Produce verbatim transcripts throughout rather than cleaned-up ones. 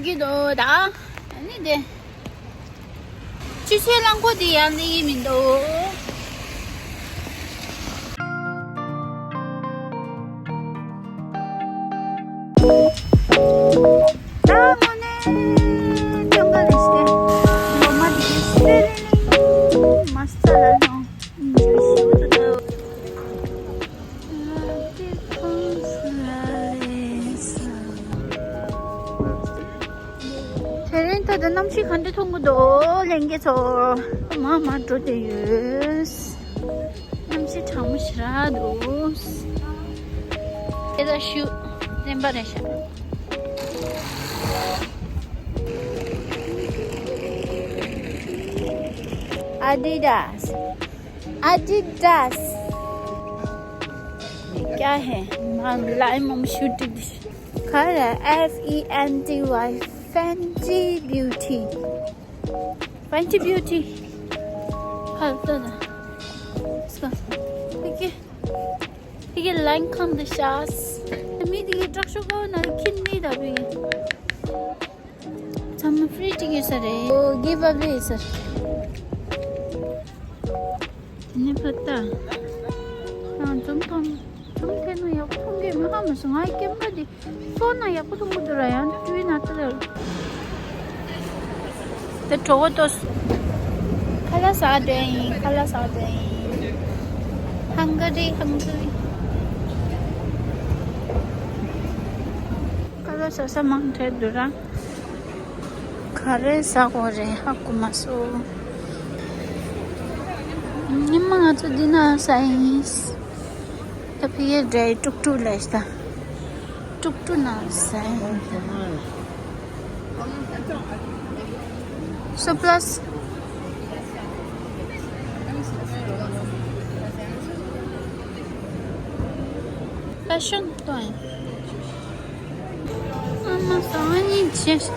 ཀྱི་འདུག་ད། ཨ་ནི་དེ། ཆུ་ཚོད་རླངས་འཁོར་དེ་ཡང་སླེབས་ཀྱི་མི་འདུག་ད་དངོས་གནས་སྟོན་ཁ་རེད་ཤག་འོ་མ་དེ་གི་སི་པེ་ལིང་མ་སི་ལ་ནོ། དེ་རིང་ད་ལྟ་གནམ་གཤིས་ག་འདྲ་མཐོང་གི་འདུག་ལྷན་རྒྱས་ཚོ། མར་མར་འགྲོ་བསྡད་ཡོད། གནམ་གཤིས་གྲང་མོ་ཞེ་དྲག་འདུག་དེ་ལ་ཤུ་རན་པ་རེད་ཤག Adidas. Adidas. क्या है? हाँ, लाइन में शूट। कह रहा है F E N T Y, Fenty Beauty. Fenty Beauty. हाँ, तो ना। इसका। ठीक है। ठीक है, लाइन कम द शास। मेरी ये ट्रक शो को ना खिन नहीं दबी। ཚང་མ་ཕི་རི་ཅིག་ཡོད་ས་རེད། ཨོ། གིབ་ཨ་ཝེ་ཡོད་ས་རེད། དེ་ནས་ཕ་ཏ། ང་འཛུམ་མཐོང་། འཛུམ་འཐེན་ན་ཡག་པོ་མཐོང་གི་མི་ཧ་མ་སོང་། ང་ཡི་ཀེམ་ར་འདི་ཕོན་ན་ཡག་པོ་མཐོང་གི་འདུག་ར། ཡང་འདི་བྲུས་ན་ཏི་ལ། དེ་གྲོད་ཁོག་ལྟོགས། ཁ་ལག་ཟ་འདོད་ཡིན། ཁ་ལག་ཟ་འདོད་ཡིན། ཧང་ག་རི། ཧང་ག་རི། ཁ་ལག་ཟ་ས་མང་དྲགས་འདུག་ར། ག་རེ་ཟ་དགོས་རེད། ཧ་གོ་མ་སོང་། ཉི་མ་ང་ཚོ་འདི་ན་ཟ་ཡིན། ད་ཕ་གིར་འདྲ་ཡི་ཀྲུག་ཀྲུག་ལས་ད། ཀྲུག་ཀྲུག་ན་ཟ་ཡིན། So plus fashion ཏོ་ཨིན། ཨ་མ་ས་ཨ་ནི་just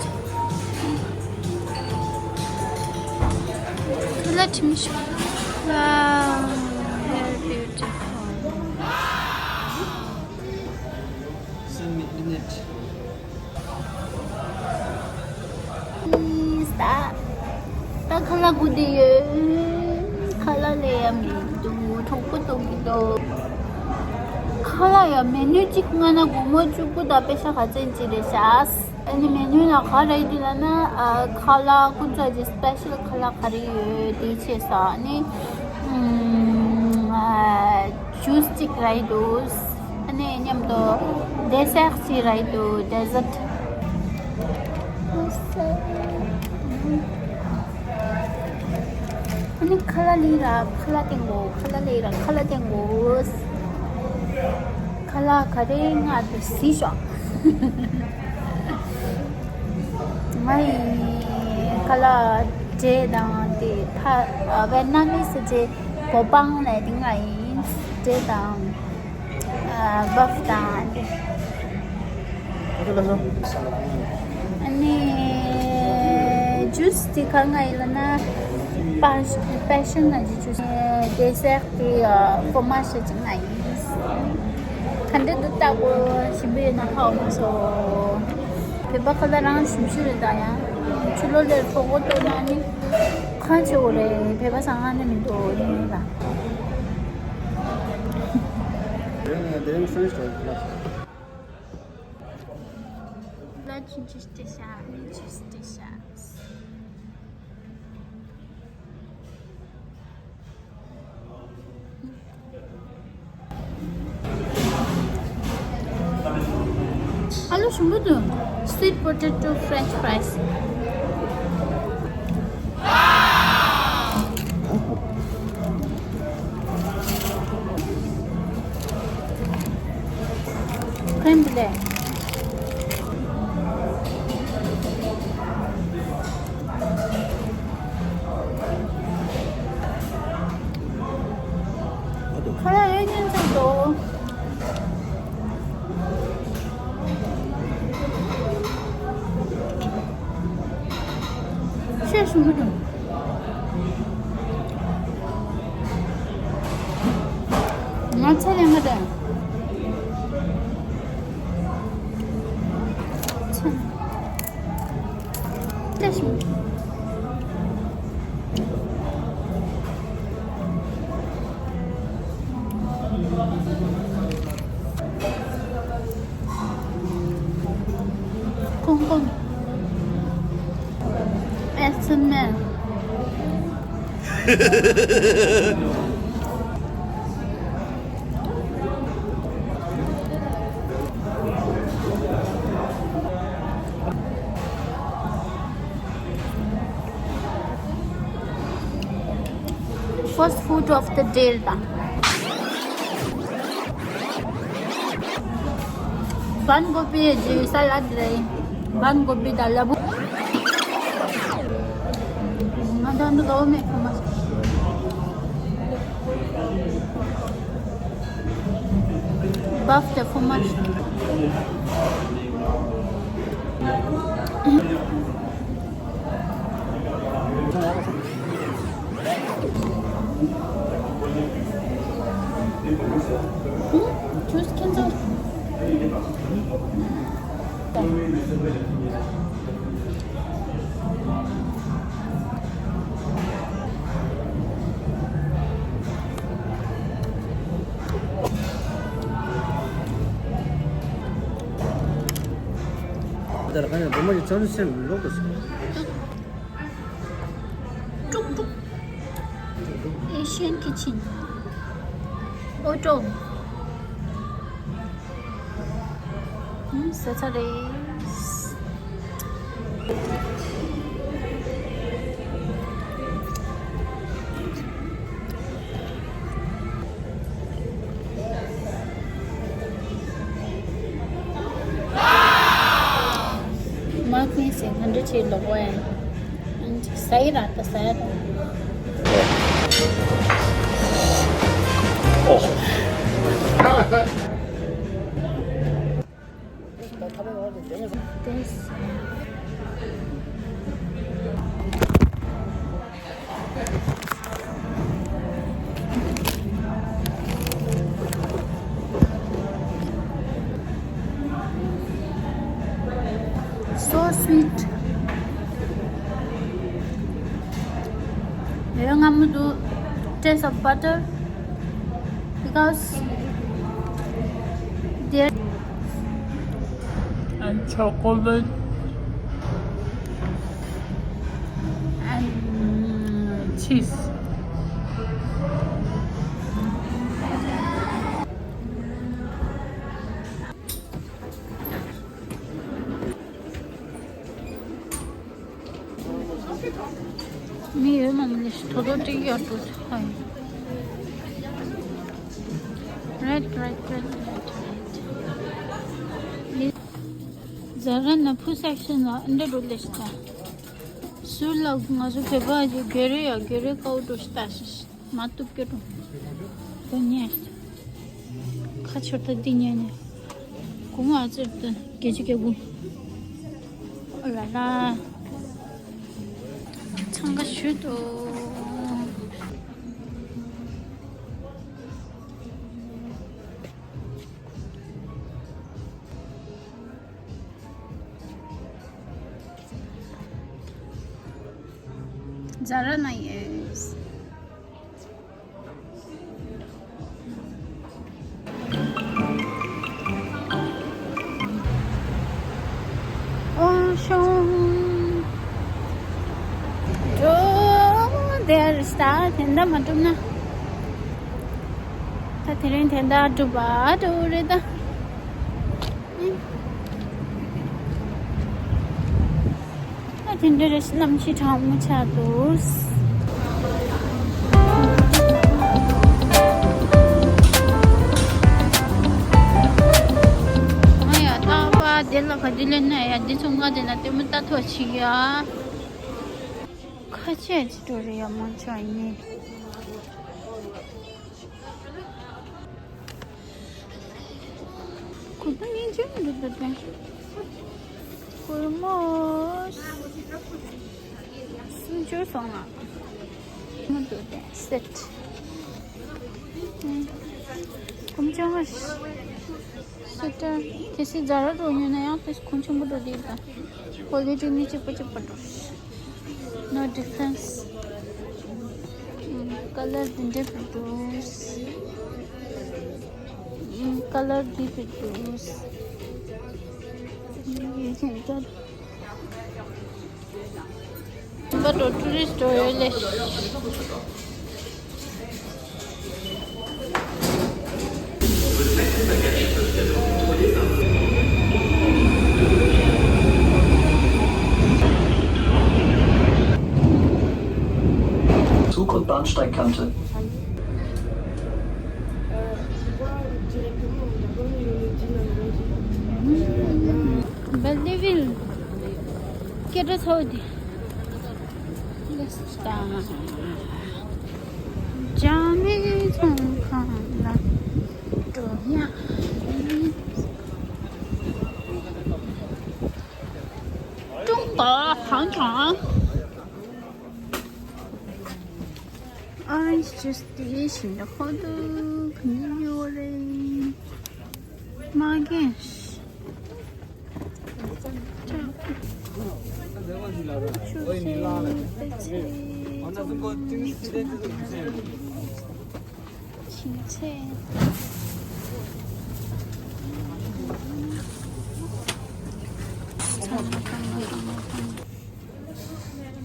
let me show. Wow, very beautiful. Send me in it. ད་ད་ཁ་ལག་སྒུག་བསྡད་ཡོད། ཁ་ལག་ལས་ཡ་མི་འདུག་གྲོད་ཁོག་ལྟོགས་ཀྱི་འདུག་ཁ་ལག་ཡ་མེ་ནུ་གཅིག་མངགས་ན་སྒོར་མོ་བཅུ་དགུ་དང་པེ་ཤ་ག་ཚད་ཅིག་རེད་ཤག་ཨ་ནི་མེ་ནུ་ལ་ག་རེ་ཡོད་ལབ་ན། ཨ། ཁ་ལག་ཁོ་ཚོ་གི་སི་པེ་ཤལ་ཁ་ལག་ག་རེ་ཡོད་དེ་བྱས་ས། ཨ་ནི། ཨ། ཇུས་གཅིག་རག་གི་འདུག་ཨ་ནི་མཉམ་དུ་ཌེ་སར་གཅིག་རག་གི་འདུག་ཌེ་སར། ཨ་ནི་ཁ་ལག་ལེན་ར། ཁ་ལག་སྟེར་དགོས། ཁ་ལག་ལེན་ར། ཁ་ལག་སྟེར་དགོས། ཁ་ལག་ག་རེ་མངགས་འདུག་གཟིགས་ཤོག་ང་ཡི་ཁ་ལག་འབྲས་དང་དེ་ཐ། ཨ། ཝེད་ནམ་མི་སི་ཅེ་བོ་པང་ལ་དེ་མངགས་ཡིན། འབྲས་དང་། ཨ། བབ་དང་དེ། ཨ་ནི་ཇུས་དེ་ག་མངགས་ཡིན་ལབ་ན། པ། པེ་ཤན་ན་ཇི་ཇུས། ཌེ་སར་དེ་ཨ། ཕོར་མ་ཤ་ཅིག་མངགས་ཡིན། ག་འདྲ་འདུག་ལྟ་དགོས། ཞིམ་པོ་ཡོད་ན་ཧ་གོ་མ་སོང་། བོད་པ་ཁ་ལག་རང་ཞིམ་ཤོས་རེད། ད་ཡང་ཕྱི་ལོགས་ལ་གྲོད་ཁོག་ལྟོགས་ན་ནི་གང་བྱེད་དགོས་རེད། བོད་པ་ཟ་ང་ནི་མི་འདུག་ཡིན་ལ། Let's just decide. Let's just decide. ཨ་ལུ་ཞིམ་པོ་འདུག Sweet potato French fries. Crème brûlée. ཁ་ལག་ཡོད་ཉན་ཚང་འདུག་ཤེས་སུ་མི་འདུག་ང་ཚ་ལས་མ་དྲན། ཚ། Ethel Man. First food of the day ད། བན་གོ་པི་ཡི་ས་ལད་རེད། བན་གོ་པི་དང་ལ་ཕུག་ང་ད་འདི་གའོ་མེད་ཁོ་མ། Bœuf de fromage. Hmm? Juice cancel. དེར་གང་ཡང་བུ་མོ་ཡི་བྱང་སེམས་ལོག་ཏུ་སོང་། ཀྲུག་ཀྲུག Asian Kitchen. ཨོ་ཏོ། ཧུམ། ཟ་ཚར་རེད། མ་ཁུན་སེ་ཧན་ཌ་ཆེ་ལོག་བ་ཡང་། ཟ་ཡི་ར་ད་ཟ་ཡ་ད། So sweet. ཡང་ང་མི་འདུག Taste of butter because there and chocolate and cheese. མི་ཡོད་མ་མི་ལེ་ཤི་ཐོ་ཐོ་ཏྲིག་ཡར་འགྲོ་ཧའི། Right, right, right, right, right. ཛ་ར་ན་ཕུ་སེག་ཤན་ལ་འདྲ་འགྲོ་ལེ་ཤི་ད། སུ་ལ་ང་ཚོ་བོད་པ་ཡི་གེ་རེ་ཡ་གེ་རེ་ཀའོ་འགྲོ་ཤི་ད་ཤི་ཤི། མ་གཏུབ་ཀྱི་རུང་། དོ་ཉེ། ཁ་ཆོར་ཏ་འདི་ཉེ་ཉེ། གུང་ཨ་ཙིར་ཏུ་རྒྱལ་སྤྱི་སྐྱབས་མགོན། ཨོ་ལ་ལ། འཚང་ཁ་ཞུ་ཏོ། ཛ་ར་ན་ཡེས། ཨོ་ཤོང་། འགྲོ་དེར་ས་དེ་འདྲ་མ་གྲུབ་ན། ད་དེ་རིང་དེ་འདྲ་གྲུབ་པ་འགྲོ་རེད་ད། ཨ་དེ་འདྲ་རེད། གནམ་གཤིས་གྲང་མོ་ཆགས་འདུག་ཨ་ཡ་རྟག་པར་དེ་ལ་ག་དུས་སླེབས་ན་ཡ་འདི་ཚོ་ང་དེ་ན་ལྟད་མོ་ལྟ་ཐུབ་ཅིག་ཡ། ཁ་ཆད་ཅི་འགྲོ་རེད་ཡ་མང་ཆེ་བ་ཡིན། གོས་པ་སྙིང་རྗེ་མི་འདུག་ད་ལྟ། གོས་མོ་སུམ་ཅུ་སོང་ང་། མི་འདུག་ད་སེ་ཊི། གོམ་ཆུང་ང་སེ་ཊི། གལ་སྲིད་ཛ་ར་འགྲོ་ཉོས་ན་ཡང་དེ་གོམ་ཆུང་པོ་འགྲོ་དེ་ད། ཀོ་ལི་ཊི་ནི་གཅིག་པ་གཅིག་པ་འགྲོ། No difference. ཀ་ལར་འདི་འདྲ་བི་འདུག་ཀ་ལར་འདི་བི་འདུག་ཡིན་ཀྱང་ད། པ་འགྲོ་ཊུ་རི་སི་ཊི་འགྲོ་ཡོད་ལེ། Zug- und Bahnsteigkante. Belleville. སྐད་སྒྲ་ཚ་བོ་དེ། ལགས་སོ། ལྕགས་མའི་ཚོང་ཁང་ལ་འགྲོ་ཡ་ཡིན། ཀྲུང་གོ་གངས་ལྗོངས། Orange juice དེ་ཞིམ་པོ་འདུག་ག་ནས་ཡོད་རེད། མ་རྒན།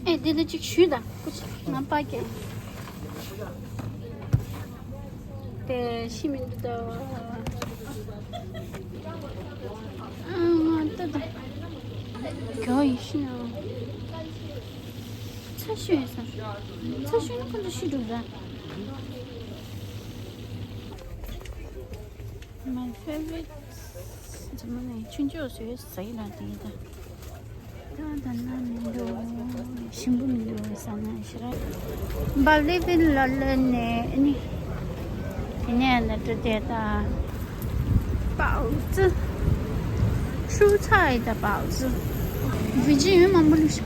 ཨེ། འདི་ནི་གཅིག་ཞུས་དང་། ང་པ་རྒན། དེ་ཤི་མི་འདུག་ད། ཨ། ང་ལྟ་ད། གྱོ་ཡིན་ཤི་ན། ཚ་ཤོས་ཡིན་ས། ཚ་ཤོས་ནི་ཁོ་ཚོ་ཤི་འགྲོ་ད། My favorite. ཚང་མ་ནས་ཆུ་འཇོག་བཟོས་ཟ་ཡི་ལ་དེ་ད། ད་ད་ན་མི་འདུག་ཞིམ་པོ་མི་འདུག་ཟ་ན་ཞེ་དྲག Belleville ལ་སླེབས་ནས་ཨ་ནི། དེ་ནས་ན་འགྲོ་དེ་ད། 包子。蔬菜的包子。 བི་ཇི་ཡོད་མང་པོ་ལུས་ཤག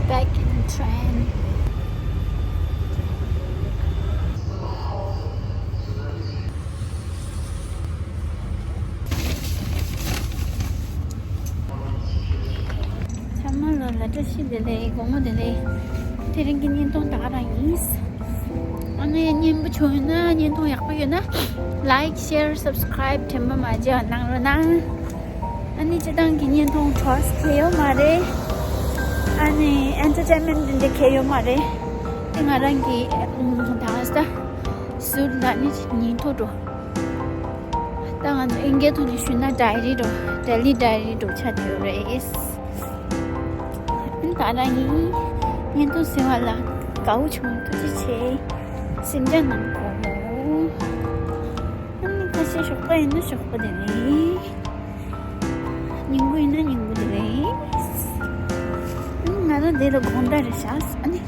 Back in train. ཚང་མ་ལ་ལ་བཀྲ་ཤིས་བདེ་ལེགས། དགོང་མོ་བདེ་ལེགས། དེ་རིང་གི་བརྙན་ཐུང་ད་ག་རང་ཡིན། ཨ་ནི་སྙན་པོ་བྱུང་ཡོད་ན། བརྙན་ཐུང་ཡག་པོ་ཡོད་ན། Like, share, subscribe དྲན་པ་མ་བརྗེད་པ་གནང་རོགས་གནང་། ཨ་ནི་སྤྱིར་བཏང་གི་བརྙན་ཐུང་གྲོགས་གལ་ཡོད་མ་རེད། ཨ་ནི་entertainment འདི་འདྲ་གལ་ཡོད་མ་རེད། དེ་ང་རང་གི་ད་ལྟ་ཟུར་ལ་ནི་ཉིན་ཐོ་འགྲོ། ད་ང་ཚོ་ཨིན་སྐད་ཐོག་ནས་ཞུས་ན་ཌའི་རི་འགྲོ། Daily diary འགྲོ་ཆགས་བསྡད་ཡོད་རེད། ཨ་ནི་ད་རང་ཡིན། བརྙན་ཐུང་གཟིགས་པ་ལ་དགའ་བོ་བྱུང་། ཐུགས་རྗེ་ཆེ། གཟིམ་འཇག་གནང་གོ། ཨ་ནི་ཁ་ཤས་ཞོགས་པ་ཡིན་ན་ཞོགས་པ་དེ་རེད། ཉིན་གུང་ཡིན་ན་ཉིན་གུང་དེ་རེད། ཨ་ནི་ང་རང་འདི་ལ་དགོང་དག་རེད་ཤག་ཨ་ནི།